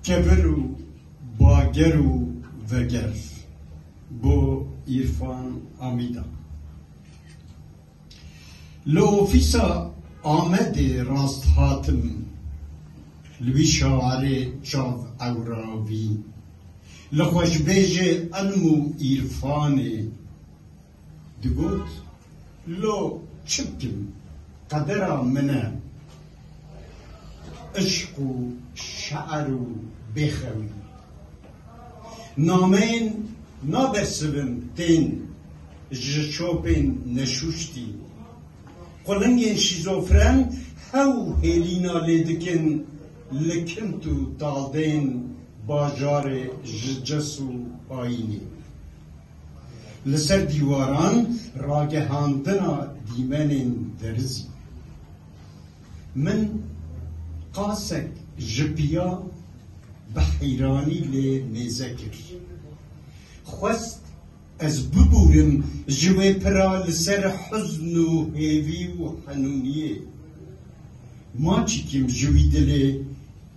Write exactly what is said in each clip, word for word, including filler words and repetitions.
Kevir û bager û veger bo Îrfan Amîda. Li ofîsa Amedê rast hatim, li wî şarê çav ewra vî, li xweşbêjê ilm û îrfanê digot, lo çi bikim, qedera min e, işq û şe'r û bêxewî. Nameyên nabersivin tên ji çopên neşûştî. Qulingên şîzofren hew hêlîna lê dikin li kint û taldeyên bajarê ji ces û ayînê. Li ser dîwaran ragehandina dîmenên derizî. Min qasek ji piya bi heyranî lê mêze kir. Xwest ez bibûrim ji wê pira li ser huzn û hêvî û henûniyê. Maçîkim ji wî dilê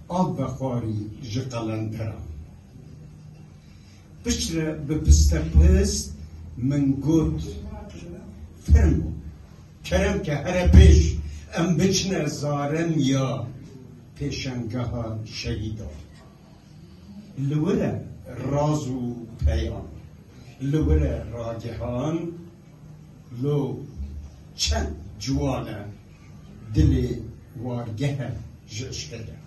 av vexwarî ji qelendera. Piştre bi pistepist min got, Fermo, kerem ke here pêş, em biçine zaremiya pêşengeha şehîdan. Li wir e raz û peyam, li wir e ragihan, lo çend ciwan e dilê wargeh e ji işqê de.